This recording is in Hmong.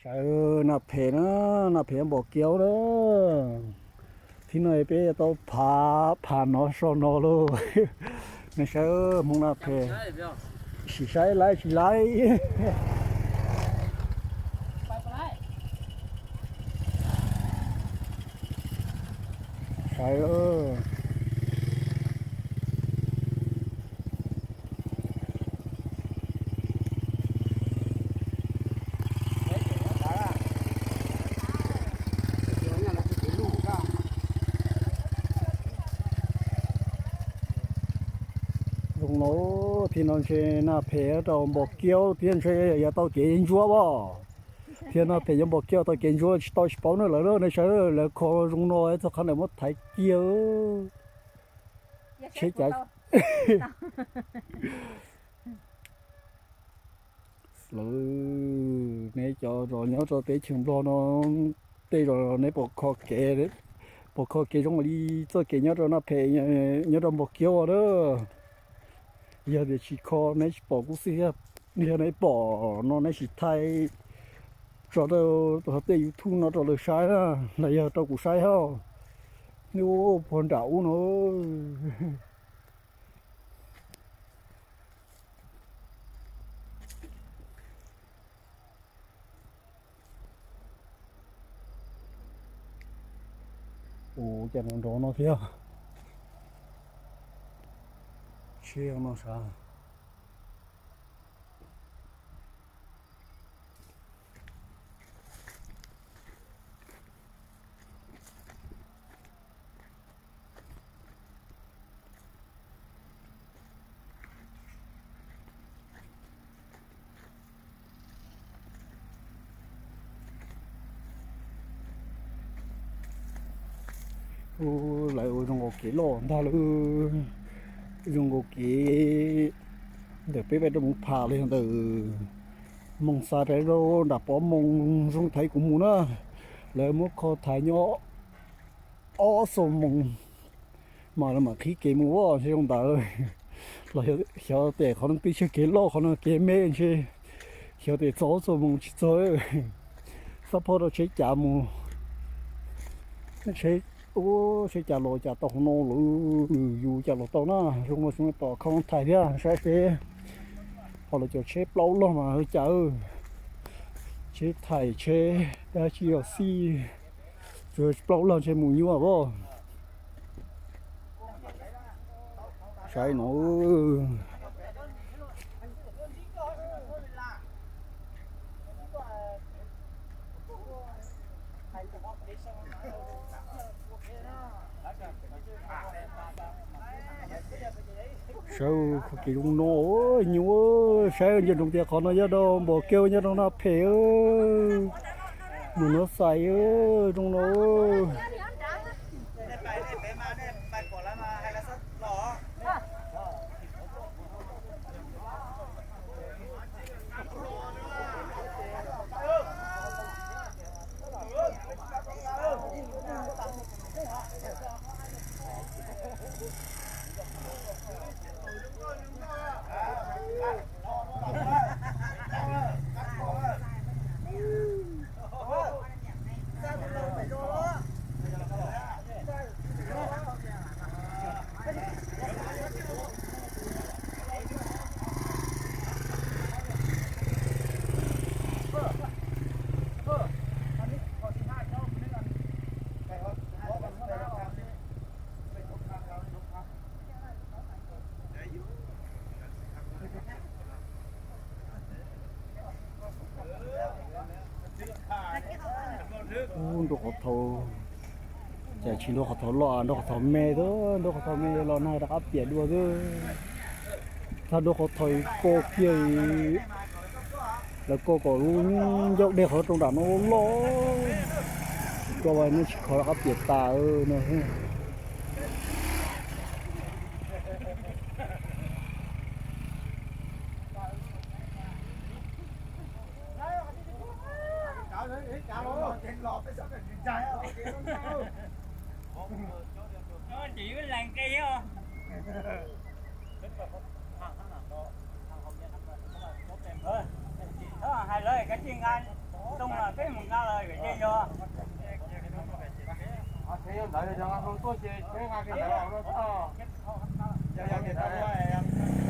Saib naj phem na, naj phem npom kiab na. Thib no peb yuav tau phav, phav no so no lauj. Nej saib hmoov naj phem, sim saib laib tsis laib. Saib. Zoo no, thiab no ntshe naj phem rau npom kiab thiab ntshe yuav tau kev ntsuab as. Thiab naj phem yuav npom kiab tau kev ntsuab tsis tau tsis paub na lawv, nej saib lawv kho zoo no txog qhov ntawd muab thaiv kiag. Tsheb cav lawv, neb cov zos nyob rau teb chaws Nplog no, tej zaum neb pom kho kev, pom kho kev zoo li txoj kev nyob rau naj phem, nyob rau npom kiab as na. Yog tias tsis kho neb tsis pom kuv xwb, yog neb pom no neb sim thaij tso rau tej YouTube no rau lawv saib na, los yog rau kuv saib hos. Neb ua puag nram ub no. Ua cas nrov nrov no thiab. Tsheb no sav. Lawv ua zoo nkaus kev loj ntag lawm, zoo nkaus kev ntawm peb peb rau mus pham li ntawm Moos Xais pem rau nram Pov Moos zoo thaiv kuv mus na. Lawv muab kho thaiv nyob ob xuab moos mas lawv mam qhib kev mus os, ntshe zoo ntawd. Los xyov tias qhov no peb tsis yog kev loj, qhov no kev me ntshe, xyov tias txog ob xuab moos tsis txog. Xab phob rau tsheb cav mus, tsheb, tsheb cav los cas tau hauv no lawm, yus cas los tau na. Zoo no xyov tom khau thaiv thiab saib seb ho lawv cov tsheb plaub log mas cas, tsheb thaiv tsheb dab tsi los xij, tsuas plaub log ntshe mus nyuaj as. Saib no. Saib qhov kev zoo no, nyuaj. Saib nco ntsoov tias qhov no yog rau npom kiab, nyob rau naj phem, mus nuav xais zoo no. Ub, nrau qhov thaud, cas tsis nrau qhov thaud loj, nrau qhov thaud me xwb, nrau qhov thaud me los nag rov qab piam dua xwb. Txhob nrau qhov thaud ko kiag, lawv ko kom lub ncauj dej qhov rau nram no loj, ko vas nej tsis kho rov qab piam tas no. Hais lawv kav tsij nqa, Too los peb mus nqa los kom ces yog. Tsheb yog ntawd yog nqa hlo tuaj ces tsheb nqa kiag ntawd los no xwb. Yog yog tias tau,